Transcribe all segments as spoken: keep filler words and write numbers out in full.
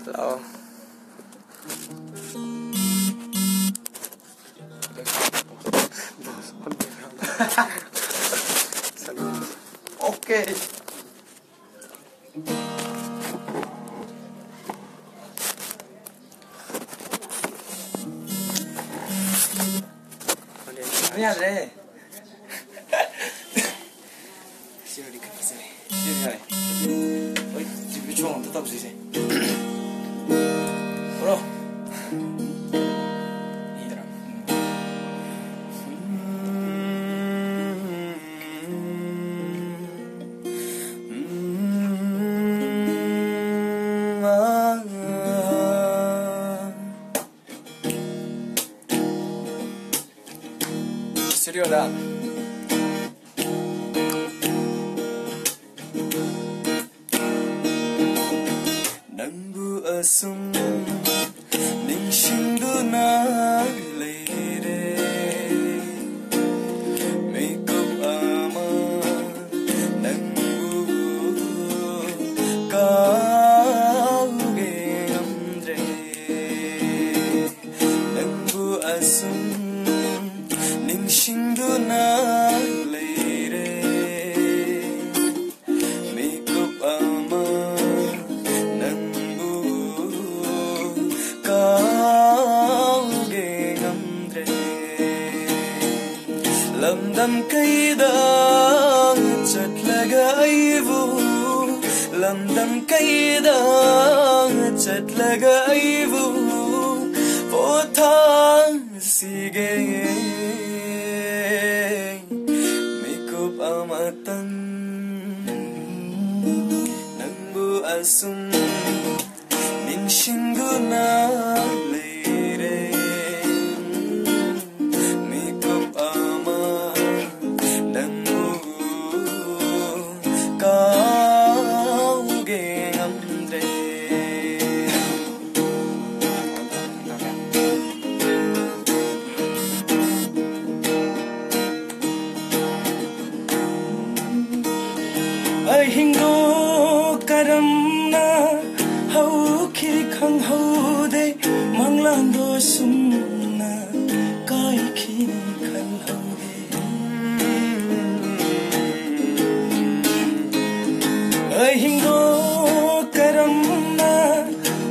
ꯂꯥꯛꯑꯣ꯫ ꯑꯣꯀꯦ꯫ ꯌꯥꯗ꯭ꯔꯦ꯫ ꯁꯤ ꯑꯣꯏꯔꯗꯤ ꯈꯔ ꯐꯖꯔꯦ꯫ ꯁꯤ ꯌꯥꯔꯦ꯫ ꯍꯣꯏ, ꯁꯤ ꯚꯤꯗꯤꯑꯣ ꯑꯝꯇ ꯇꯧꯁꯤꯁꯦ꯫ ꯕ꯭ꯔꯣ꯫ ꯏꯗ꯭ꯔꯥ? ꯁ꯭ꯇꯨꯗꯤꯑꯣꯗ꯫ ꯅꯪꯕꯨ ꯑꯁꯨꯝ ꯅꯤꯡꯁꯤꯡꯗꯨꯅ ꯂꯩꯔꯦ꯫ ꯃꯤꯀꯨꯞ ꯑꯃ ꯅꯪꯕꯨ ꯀꯥꯎꯒꯦ ꯉꯝꯗ꯭ꯔꯦ꯫ ꯅꯪꯕꯨ ꯑꯁꯨꯝ ꯅꯤꯡꯁꯤꯡꯗꯨꯅ ꯂꯩꯔꯦ꯫ ꯃꯤꯀꯨꯞ ꯑꯃ ꯅꯪꯕꯨ ꯀꯥꯎꯒꯦ ꯉꯝꯗ꯭ꯔꯦ꯫ ꯂꯝꯗꯝ ꯀꯩꯗ ꯆꯠꯂꯒ ꯑꯩꯕꯨ, ꯂꯝꯗꯝ ꯀꯩꯗ ꯆꯠꯂꯒ ꯑꯩꯕꯨ ꯄꯣꯊꯥꯁꯤꯒꯦ꯫ ꯃꯤꯀꯨꯞ ꯑꯃꯇꯪ ꯅꯪꯕꯨ ꯑꯁꯨꯝ ꯅꯤꯡꯁꯤꯡꯗꯨꯅ ꯂꯩꯔꯦ꯫ ꯃꯤꯀꯨꯞ ꯑꯃ ꯅꯪꯕꯨ ꯀꯥꯎꯒꯦ ꯉꯝꯗ꯭ꯔꯦ꯫ ꯑꯍꯤꯡꯗꯣ ꯀꯔꯝꯅ ꯍꯧꯈꯤ? ꯃꯪꯂꯥꯟꯗꯣ ꯁꯨꯝꯅ ꯀꯥꯏꯈꯤ ꯈꯜꯍꯧꯗꯦ꯫ ꯑꯍꯤꯡꯗꯣ ꯀꯔꯝꯅ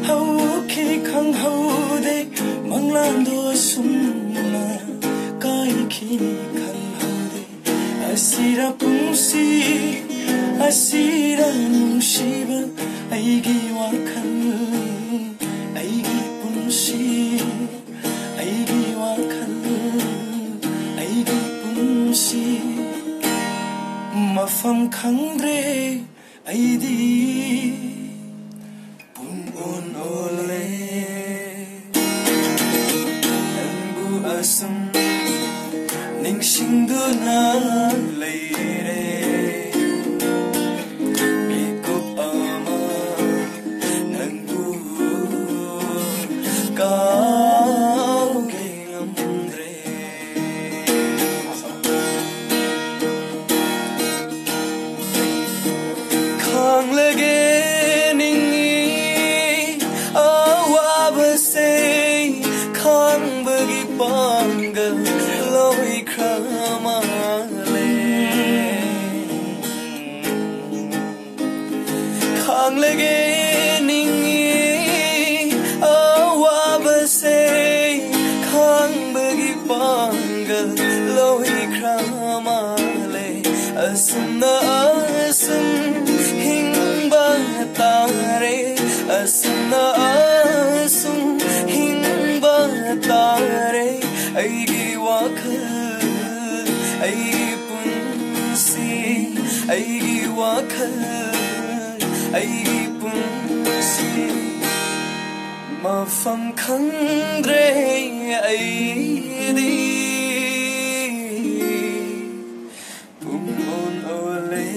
ꯍꯧꯈꯤ ꯈꯪꯍꯧꯗꯦ꯫ ꯃꯪꯂꯥꯟꯗꯣ ꯁꯨꯝꯅ ꯀꯥꯏꯈꯤ ꯈꯪꯍꯧꯗꯦ꯫ ꯑꯁꯤꯔ ꯄꯨꯟꯁꯤ, ꯑꯁꯤꯔ ꯅꯨꯡꯁꯤꯕ, ꯑꯩꯒꯤ ꯋꯥꯈꯜ, ꯑꯩꯒꯤ ꯄꯨꯟꯁꯤ, ꯑꯩꯒꯤ ꯋꯥꯈꯜ, ꯑꯩꯒꯤ ꯄꯨꯟꯁꯤ꯫ ꯃꯐꯝ ꯈꯪꯗ꯭ꯔꯦ ꯑꯩꯗꯤ꯫ ꯄꯨꯡ ꯑꯣꯟ ꯑꯣꯜꯂꯦ, ꯅꯪꯕꯨ ꯑꯁꯨꯝ ꯅꯤꯡꯁꯤꯡꯗꯨꯅ ꯂꯩꯔꯦ꯫ ꯃꯤꯀꯨꯞ ꯑꯃ ꯅꯪꯕꯨ ꯀꯥꯎꯒꯦ ꯉꯝꯗ꯭ꯔꯦ꯫ ꯈꯥꯡꯂꯒꯦ ꯅꯤꯡꯏ ꯑꯋꯥꯕꯁꯦ, ꯈꯥꯡꯕꯒꯤ ꯄꯥꯡꯒꯜ ꯂꯣꯏꯈ꯭ꯔ ꯃꯥꯜꯂꯦ꯫ ꯈꯥꯡꯂꯒꯦ ꯅꯤꯡꯏ ꯑꯋꯥꯕꯁꯦ, ꯈꯥꯡꯕꯒꯤ ꯄꯥꯡꯒꯜ ꯂꯣꯏꯈ꯭ꯔ ꯃꯥꯜꯂꯦ꯫ ꯑꯁꯨꯝꯅ ꯑꯁꯨꯝ ꯍꯤꯡꯕ ꯇꯥꯔꯦ, ꯑꯁꯨꯝꯅ ꯑꯁꯨꯝ ꯍꯤꯡꯕ ꯇꯥꯔꯦ꯫ ꯑꯩꯒꯤ ꯋꯥꯈꯜ, ꯑꯩꯒꯤ ꯄꯨꯟꯁꯤ, ꯑꯩꯒꯤ ꯋꯥꯈꯜ, ꯑꯩꯒꯤ ꯄꯨꯟꯁꯤ꯫ ꯃꯐꯝ ꯈꯪꯗ꯭ꯔꯦ ꯑꯩꯗꯤ꯫ ꯄꯨꯡ ꯑꯣꯟ ꯑꯣꯜꯂꯦ,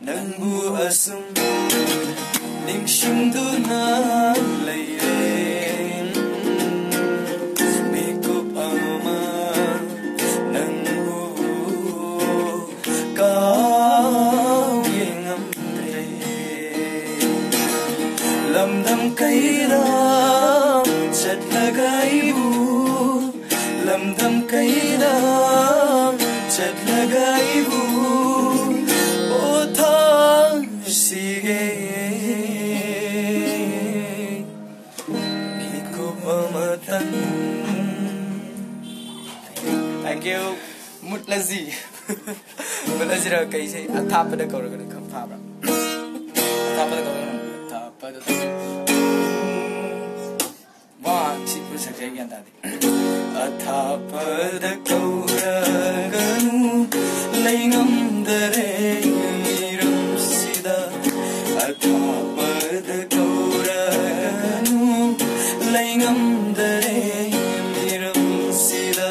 ꯅꯪꯕꯨ ꯑꯁꯨꯝ ꯅꯤꯡꯁꯤꯡꯗꯨꯅ ꯂꯩꯔꯦ꯫ ꯃꯤꯀꯨꯞ ꯑꯃ ꯅꯪꯕꯨ ꯀꯥꯎꯒꯦ ꯉꯝꯗ꯭ꯔꯦ꯫ ꯂꯝ ꯀꯩꯗ ꯆꯠꯂꯒ ꯑꯩꯕꯨ, ꯂꯝꯗꯝ ꯀꯩꯗ ꯆꯠꯂꯒ ꯑꯩꯕꯨ ꯄꯣꯊꯥꯁꯤꯒꯦ꯫ ꯃꯤꯀꯨꯞ ꯑꯃꯇꯪ꯫ Thank you. ꯃꯨꯠꯂꯁꯤ꯫ ꯃꯨꯠꯂꯁꯤꯔ? ꯀꯩꯁꯦ ꯑꯊꯥꯞꯄꯗ ꯀꯧꯔꯒꯅ ꯈꯔ ꯐꯥꯕ꯭ꯔꯥ? ꯑꯊꯥꯞꯄꯗ ꯀꯧꯔꯒꯅ, ꯑꯊꯥꯞꯄꯗ ꯀꯧꯔꯒꯅ꯫ ꯋꯥ, ꯁꯤ ꯄꯨꯁꯛꯁꯦ ꯑꯩ ꯒ꯭ꯌꯥꯟ ꯇꯥꯗꯦ꯫ ꯑꯊꯥꯞꯄꯗ ꯀꯧꯔꯒꯅꯨ, ꯂꯩꯉꯝꯗꯔꯦ ꯃꯤꯔꯝꯁꯤꯗ꯫ ꯑꯊꯥꯞꯄꯗ ꯀꯧꯔꯒꯅꯨ, ꯂꯩꯉꯝꯗꯔꯦ ꯃꯤꯔꯝꯁꯤꯗ꯫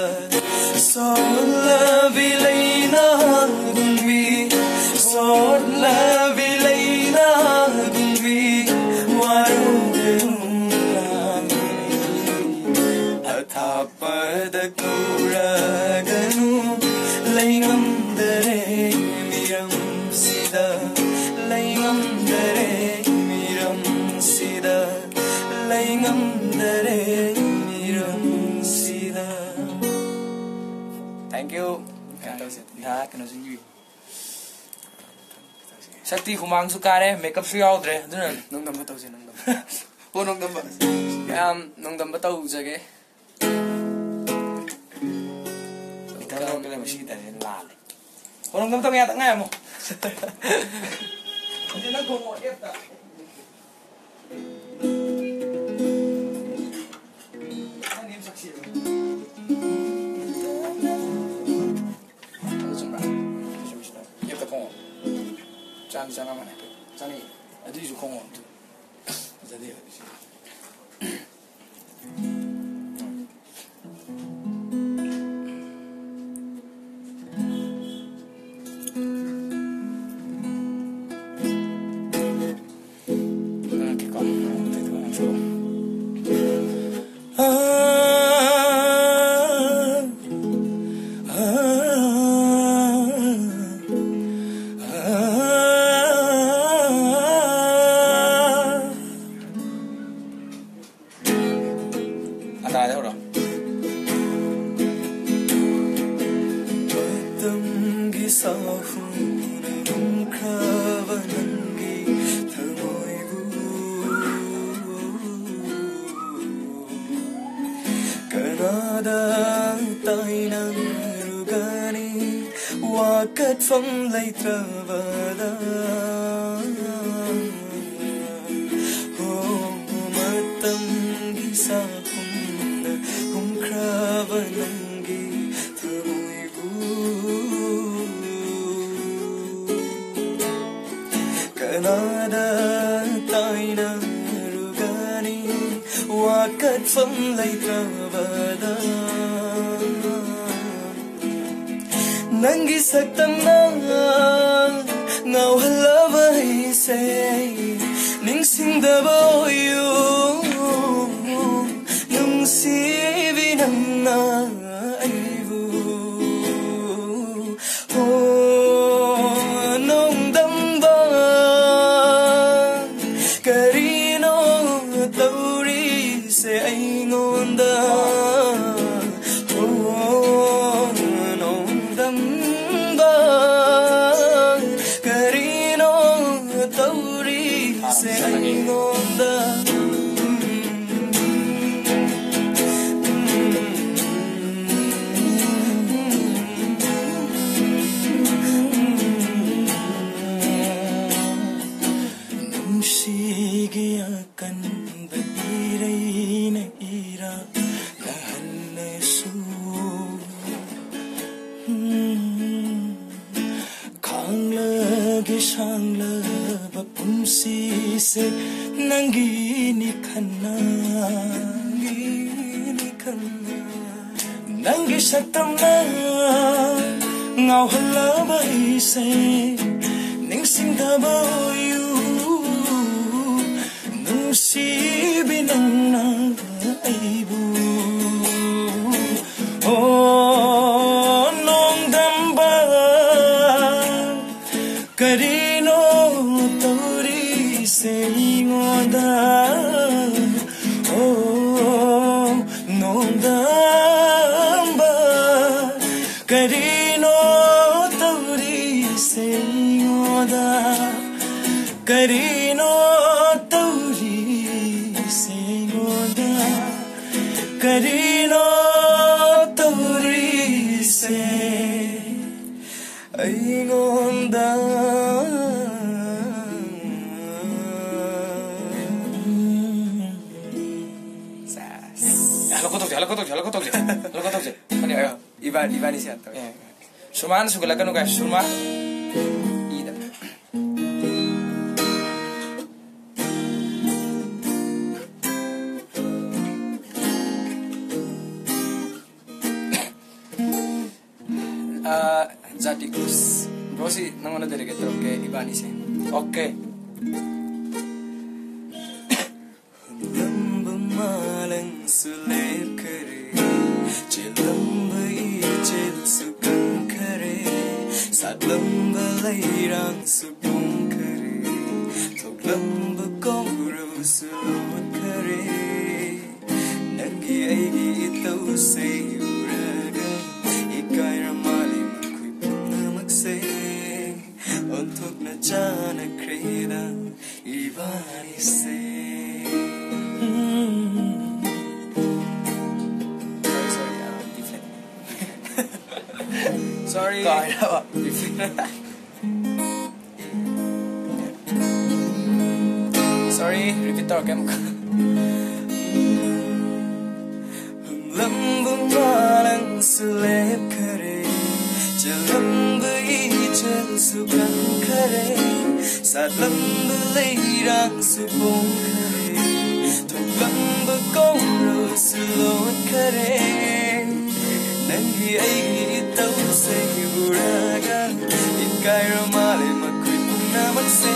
ꯁꯣꯜꯂꯕꯤ ꯂꯩꯅꯥꯒꯨꯝꯕꯤ, ꯁꯣꯜꯂꯕꯤ ꯂꯩꯅꯥꯒꯨꯝꯕꯤ, ꯋꯥꯔꯧꯒꯅꯨ ꯂꯥꯡꯕꯤ꯫ ꯑꯊꯥꯞꯄꯗ ꯀꯧꯔꯒꯅꯨ, ꯂꯩꯉꯝꯗꯔꯦ ꯃꯤꯔꯝꯁꯤꯗ, ꯂꯩꯉꯝꯗꯔꯦ ꯃꯤꯔꯝꯁꯤꯗ, ꯂꯩꯉꯝꯗꯔꯦ ꯃꯤꯔꯝꯁꯤꯗ꯫ Thank you. ꯀꯩꯅꯣ ꯇꯧꯁꯦ꯫ ꯏꯍꯥ, ꯀꯩꯅꯣꯁꯨ ꯏꯕꯤꯌꯨ꯫ ꯁꯛꯇꯤ ꯍꯨꯃꯥꯡꯁꯨ ꯀꯥꯔꯦ, ꯃꯦꯀꯞꯁꯨ ꯌꯥꯎꯗ꯭ꯔꯦ, ꯑꯗꯨꯅ ꯅꯪ ꯅꯝꯕ ꯇꯧꯁꯦ, ꯅꯪ ꯅꯝꯕ꯫ ꯍꯣ, ꯅꯣꯡꯗꯝꯕ꯫ ꯃꯌꯥꯝ ꯅꯣꯡꯗꯝꯕ ꯇꯧꯖꯒꯦ꯫ ꯒꯤꯇꯥꯔ ꯂꯧꯔꯛꯀꯗꯕ ꯁꯤ ꯒꯤꯇꯥꯔꯁꯦ ꯂꯥꯜꯂꯦ꯫ ꯍꯣ, ꯅꯣꯡꯗꯝꯕ ꯇꯧ ꯌꯥꯗ ꯉꯥꯏ ꯑꯃꯨꯛ꯫ ꯑꯗꯨ ꯅꯪ ꯊꯣꯡꯉꯣ, ꯑꯦꯞꯇ꯫ ꯅꯪ ꯅꯦꯝ ꯁꯛꯁꯤꯔꯣ? ꯑꯗꯨ ꯆꯨꯝꯕ꯭ꯔꯥ? ꯆꯨꯝꯃꯤ, ꯆꯨꯝꯃꯤ꯫ ꯑꯦꯞꯇ ꯈꯣꯡꯉꯣ꯫ ꯆꯥꯟꯗꯤ ꯆꯥꯟꯅꯕꯅꯦ꯫ ꯆꯥꯅꯩꯌꯦ꯫ ꯑꯗꯨꯏꯁꯨ ꯈꯣꯡꯉꯣ ꯑꯝꯇ꯫ ꯐꯖꯗꯦ ꯑꯗꯨꯁꯨ꯫ ꯉꯥꯡꯉꯛꯀꯦꯀꯣ꯫ ꯐꯝ ꯂꯩꯇ꯭ꯔꯕꯗ, ꯍꯣ, ꯃꯇꯝꯒꯤ ꯆꯥꯛꯈꯨꯝꯗ ꯍꯨꯝꯈ꯭ꯔꯕ ꯅꯪꯒꯤ ꯊꯃꯣꯏꯕꯨ ꯀꯅꯥꯗ ꯇꯥꯏꯅꯔꯨꯒꯅꯤ? ꯋꯥꯀꯠꯐꯝ ꯂꯩꯇ꯭ꯔꯕꯗ, ꯅꯪꯒꯤ ꯁꯛꯇꯝꯅ ꯉꯥꯎꯍꯜꯂꯕ ꯑꯩꯁꯦ, ꯅꯤꯡꯁꯤꯡꯗꯕ ꯑꯣꯏꯌꯨ, ꯅꯨꯡꯁꯤꯕꯤ ꯅꯪꯅ ꯑꯩꯕꯨ꯫ ꯑꯣ, ꯅꯣꯡꯗꯝꯕ, ꯀꯔꯤꯅꯣ ꯇꯧꯔꯤꯁꯦ ꯑꯩꯉꯣꯟꯗ? ꯑꯣ, ꯅꯣꯡꯗꯝꯕ, ꯀꯔꯤꯅꯣ ꯇꯧꯔꯤꯁꯦ ꯑꯩꯉꯣꯟꯗ? ꯅꯨꯡꯁꯤꯒꯤ ꯑꯀꯟꯕ ꯏꯔꯩꯅ ꯏꯔꯥꯛꯅꯍꯜꯂꯁꯨ, ꯈꯥꯡꯂꯒꯦ ꯁꯥꯡꯂꯕ ꯄꯨꯟꯁꯤꯁꯦ ꯅꯪꯒꯤꯅꯤ ꯈꯟꯅ, ꯅꯪꯒꯤꯅꯤ ꯈꯟꯅ꯫ ꯅꯪꯒꯤ ꯁꯛꯇꯝꯅ ꯉꯥꯎꯍꯜꯂꯕ ꯑꯩꯁꯦ, ꯅꯤꯡꯁꯤꯡꯗꯕ ꯑꯣꯏꯌꯨ, ꯅꯨꯡꯁꯤꯕꯤ ꯅꯪꯅ ꯑꯩꯕꯨ꯫ ꯑꯣ, ꯅꯣꯡꯗꯝꯕ, ꯀꯔꯤꯅꯣ ꯇꯧꯔꯤꯁꯦ ꯑꯩꯉꯣꯟꯗ? ꯑꯣ, ꯅꯣꯡꯗꯝꯕ, ꯀꯔꯤꯅꯣ ꯇꯧꯔꯤꯁꯦ ꯑꯩꯉꯣꯟꯗ? ꯀꯔꯤꯅꯣ ꯇꯧꯔꯤꯁꯦ ꯑꯩꯉꯣꯟꯗ? ꯀꯔꯤꯅꯣ ꯇꯧꯔꯤꯁꯦ ꯑꯩ ꯇꯧꯁꯦ, ꯍꯜꯂꯣ ꯀꯣ ꯇꯧꯁꯦ, ꯍꯜꯂꯣ ꯀꯣ ꯇꯧꯁꯦ, ꯍꯜꯂꯣ ꯀꯣ ꯇꯧꯁꯦ꯫ ꯐꯅꯤ, ꯑ, ꯏꯕꯥꯅꯤ, ꯏꯕꯥꯅꯤꯁꯦ ꯍꯥꯟꯅ ꯇꯧꯔꯦ꯫ ꯑꯦ, ꯁꯨꯔꯃꯥꯅ ꯁꯨꯒꯠꯂꯛꯀꯅꯨ, ꯀꯥꯏ, ꯁꯨꯔꯃꯥ꯫ ꯏꯗ꯫ ꯑ, ꯖꯥꯇꯤ ꯀ꯭ꯔꯨꯁ꯫ ꯕ꯭ꯔꯣ, ꯁꯤ ꯅꯪꯉꯣꯟꯗ ꯗꯦꯗꯤꯀꯦꯠ ꯇꯧꯔꯛꯀꯦ, ꯏꯕꯥꯅꯤꯁꯦ꯫ ꯑꯣꯀꯦ꯫ ꯍꯨꯝꯂꯝꯕ ꯃꯥꯂꯪꯁꯨ ꯂꯦꯞꯈꯔꯦ, ꯆꯦꯜꯂꯝꯕ ꯏꯆꯦꯜꯁꯨ ꯀꯪꯈꯔꯦ, ꯁꯥꯠꯂꯝꯕ ꯂꯩꯔꯥꯡꯁꯨ ꯄꯣꯡꯈꯔꯦ, ꯊꯣꯛꯂꯝꯕ ꯈꯣꯡꯒ꯭ꯔꯧꯁꯨ ꯂꯣꯠꯈꯔꯦ꯫ ꯅꯪꯒꯤ ꯑꯩꯒꯤ ꯏꯇꯧꯁꯦ ꯎꯔꯒ ꯏꯀꯥꯏꯔ ꯃꯥꯜꯂꯦ ꯃꯈꯣꯏ ꯄꯨꯝꯅꯃꯛꯁꯦ꯫ ꯑꯣꯟꯊꯣꯛꯅ ꯆꯥꯟꯅꯈ꯭ꯔꯦꯗ ꯏꯕꯥꯅꯤꯁꯦ꯫ Sorry, sorry, uh, different. Sorry. ꯀꯥꯏꯔꯕ? Different. Sorry, repeat ꯇꯧꯔꯛꯀꯦ ꯑꯃꯨꯛꯀ꯫ ꯍꯨꯝꯂꯝꯕ ꯃꯥꯂꯪꯁꯨ ꯂꯦꯞꯈꯔꯦ, ꯆꯦꯜꯂꯝꯕ ꯏꯆꯦꯜꯁꯨ ꯀꯪꯈꯔꯦ, ꯁꯥꯠꯂꯝꯕ ꯂꯩꯔꯥꯡꯁꯨ ꯄꯣꯡꯈꯔꯦ, ꯊꯣꯛꯂꯝꯕ ꯈꯣꯡꯒ꯭ꯔꯧꯁꯨ ꯂꯣꯠꯈꯔꯦ꯫ ꯅꯪꯒꯤ ꯑꯩꯒꯤ ꯏꯇꯧꯁꯦ ꯎꯔꯒ ꯏꯀꯥꯏꯔ ꯃꯥꯜꯂꯦ ꯃꯈꯣꯏ ꯄꯨꯝꯅꯃꯛꯁꯦ꯫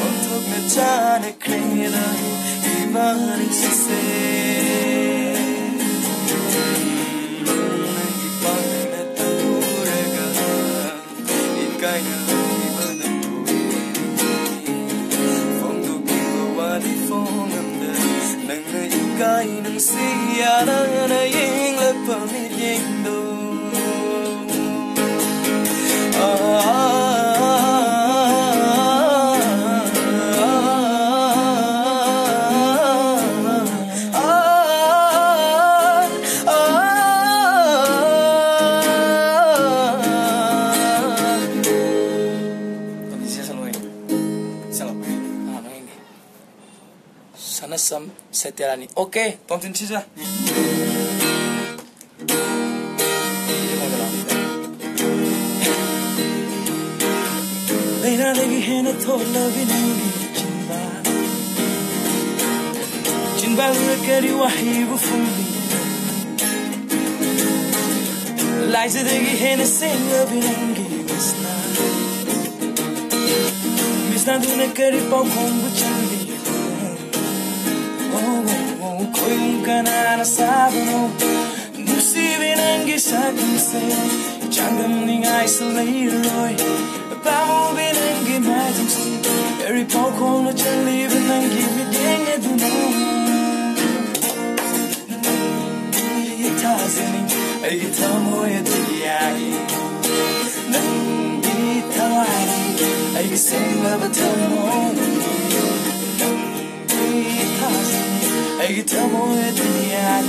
ꯑꯣꯟꯊꯣꯛꯅ ꯆꯥꯟꯅꯈ꯭ꯔꯦꯗ ꯏꯕꯥꯅꯤꯁꯦ꯫ ꯅꯪꯒꯤ ꯄꯥꯡꯒꯜꯅ ꯇꯧꯔꯒ ꯏꯀꯥꯏꯅ ꯂꯩꯕ ꯅꯪꯕꯨ ꯐꯣꯡꯗꯣꯛꯅꯤꯡꯕ ꯋꯥꯗꯤ ꯐꯣꯡꯉꯝꯗ ꯅꯪꯅ ꯏꯀꯥꯏ ꯅꯨꯡꯁꯤ ꯌꯥꯅꯅ ꯌꯦꯡꯂꯛꯄ ꯃꯤꯠꯌꯦꯡꯗꯣ꯫ ꯅꯁꯝ ꯁꯇ꯭ꯌꯔꯥꯅꯤ꯫ Okay, ꯇꯣꯝꯊꯤꯟ ꯁꯤꯖ꯫ ꯂꯩꯅꯥꯗꯒꯤ ꯍꯦꯟꯅ ꯊꯣꯛꯂꯕꯤ ꯅꯪꯒꯤ ꯆꯤꯟꯕꯥꯜ, ꯆꯤꯟꯕꯥꯜꯗꯨꯅ ꯀꯔꯤ ꯋꯥꯍꯩꯕꯨ ꯐꯣꯡꯂꯤ? ꯂꯥꯏꯖꯗꯒꯤ ꯍꯦꯟꯅ ꯁꯦꯡꯂꯕꯤ ꯅꯪꯒꯤ ꯃꯤꯠꯁꯅꯥ, ꯃꯤꯠꯁꯅꯥꯗꯨꯅ ꯀꯔꯤ ꯄꯥꯎꯈꯣꯡꯕꯨ ꯆꯜꯂꯤ? ꯑꯣ, ꯑꯣ, ꯑꯣ, ꯈꯣꯏꯗꯝ ꯀꯅꯥꯅ ꯁꯥꯕꯅꯣ? ꯅꯨꯡꯁꯤꯕꯤ ꯅꯪꯒꯤ ꯁꯛꯇꯝꯁꯦ ꯆꯥꯡꯗꯝꯅꯤꯡꯉꯥꯏꯁꯨ ꯂꯩꯔꯣꯏ꯫ ꯄꯥꯝꯃꯨꯕꯤ ꯅꯪꯒꯤ ꯃꯥꯏꯊꯣꯡꯁꯦ ꯀꯔꯤ ꯄꯥꯎꯈꯣꯡꯅꯣ ꯆꯜꯂꯤꯕ ꯅꯪꯒꯤ ꯃꯤꯠꯌꯦꯡ ꯑꯗꯨꯅ? ꯅꯪꯒꯤ ꯊꯥꯖꯅꯤ ꯑꯩꯒꯤ ꯊꯃꯣꯏ ꯑꯗꯨ ꯌꯥꯏ꯫ ꯅꯪꯒꯤ ꯊꯋꯥꯏꯅꯤ ꯑꯩꯒꯤ ꯁꯦꯡꯂꯕ ꯊꯃꯣꯏ꯫ ꯅꯪꯒꯤ ꯊꯥꯖꯅꯤ ꯑꯩꯒꯤ ꯊꯃꯣꯏ ꯑꯗꯨ ꯌꯥꯏ꯫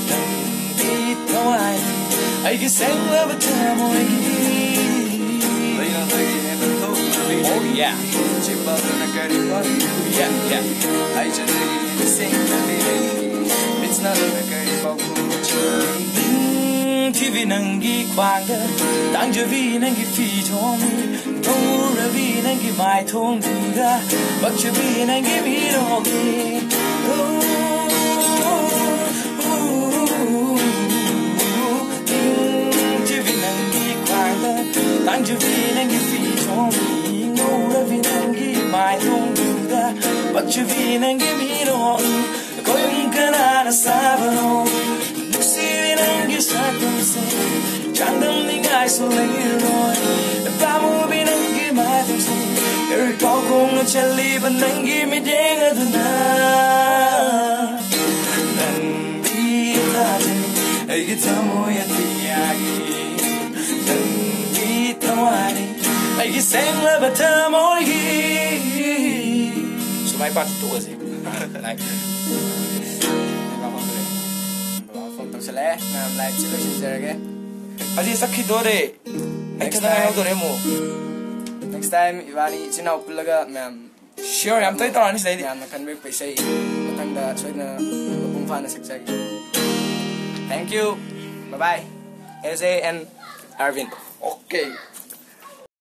ꯅꯪꯒꯤ ꯊꯋꯥꯏꯅꯤ ꯑꯩꯒꯤ ꯁꯦꯡꯂꯕ ꯊꯃꯣꯏ꯫ Oh, yeah. Yeah, yeah. ꯎꯝ, ꯊꯤꯕꯤ ꯅꯪꯒꯤ ꯈ꯭ꯋꯥꯡꯗ, ꯇꯥꯡꯖꯕꯤ ꯅꯪꯒꯤ ꯐꯤꯖꯣꯜ, ꯉꯧꯔꯕꯤ ꯅꯪꯒꯤ ꯃꯥꯏꯊꯣꯡꯗꯨꯗ, ꯄꯛꯆꯕꯤ ꯅꯪꯒꯤ ꯃꯤꯠꯌꯦꯡ꯫ ꯎꯝ, ꯊꯤꯕꯤ ꯅꯪꯒꯤ ꯈ꯭ꯋꯥꯡꯗ, ꯇꯥꯡꯖꯕꯤ ꯅꯪꯒꯤ ꯐꯤꯖꯣꯜ, ꯉꯧꯔꯕꯤ ꯅꯪꯒꯤ ꯃꯥꯏꯊꯣꯡꯗꯨꯗ, ꯄꯛꯆꯕꯤ ꯅꯪꯒꯤ ꯃꯤꯠꯌꯦꯡ꯫ ꯈꯣꯏꯗꯝ ꯀꯅꯥꯅ ꯁꯥꯕꯅꯣ? ꯅꯨꯡꯁꯤꯕꯤ ꯅꯪꯒꯤ ꯁꯛꯇꯝꯁꯦ ꯆꯥꯡꯗꯝꯅꯤꯡꯉꯥꯏꯁꯨ ꯂꯩꯔꯣꯏ꯫ ꯄꯥꯝꯃꯨꯕꯤ ꯅꯪꯒꯤ ꯃꯥꯏꯊꯣꯡꯁꯦ ꯀꯔꯤ ꯄꯥꯎꯈꯣꯡꯅꯣ ꯆꯜꯂꯤꯕ ꯅꯪꯒꯤ ꯃꯤꯠꯌꯦꯡ ꯑꯗꯨꯅ? ꯅꯪꯒꯤ ꯊꯥꯖꯅꯤ ꯑꯩꯒꯤ ꯊꯃꯣꯏ ꯑꯇꯤꯌꯥꯒꯤ, ꯅꯪꯒꯤ ꯊꯋꯥꯏꯅꯤ ꯑꯩꯒꯤ ꯁꯦꯡꯂꯕ ꯊꯃꯣꯏꯒꯤ꯫ ꯁꯨꯃꯥꯏ ꯄꯥ ꯇꯣꯛꯑꯁꯦ꯫ ꯐꯣꯟ ꯇꯧꯁꯜꯂꯛꯑꯦ ꯃꯌꯥꯝ, live ꯁꯤ ꯂꯣꯏꯁꯤꯟꯖꯔꯒꯦ꯫ ꯑꯁꯤ ꯆꯠꯈꯤꯗꯣꯔꯦ꯫ ꯑꯩ next ꯊꯅꯥ time ꯌꯥꯎꯗꯣꯔꯦ ꯑꯃꯨꯛ꯫ Next time ꯏꯕꯥꯅꯤ ꯏꯆꯤꯟ ꯏꯅꯥꯎ ꯄꯨꯜꯂꯒ ꯃꯌꯥꯝ Sure, ꯌꯥꯝ ꯇꯣꯏ ꯇꯧꯔꯛꯑꯅꯤ ꯁꯤꯗꯩꯗꯤ꯫ ꯌꯥꯝꯅ ꯀꯟꯕ ꯏꯁꯩ꯫ ꯃꯊꯪꯗ ꯁꯣꯏꯗꯅ ꯃꯄꯨꯡ ꯐꯥꯅ ꯁꯛꯆꯒꯦ꯫ Thank you. Bye bye. S A and Arvind. Okay.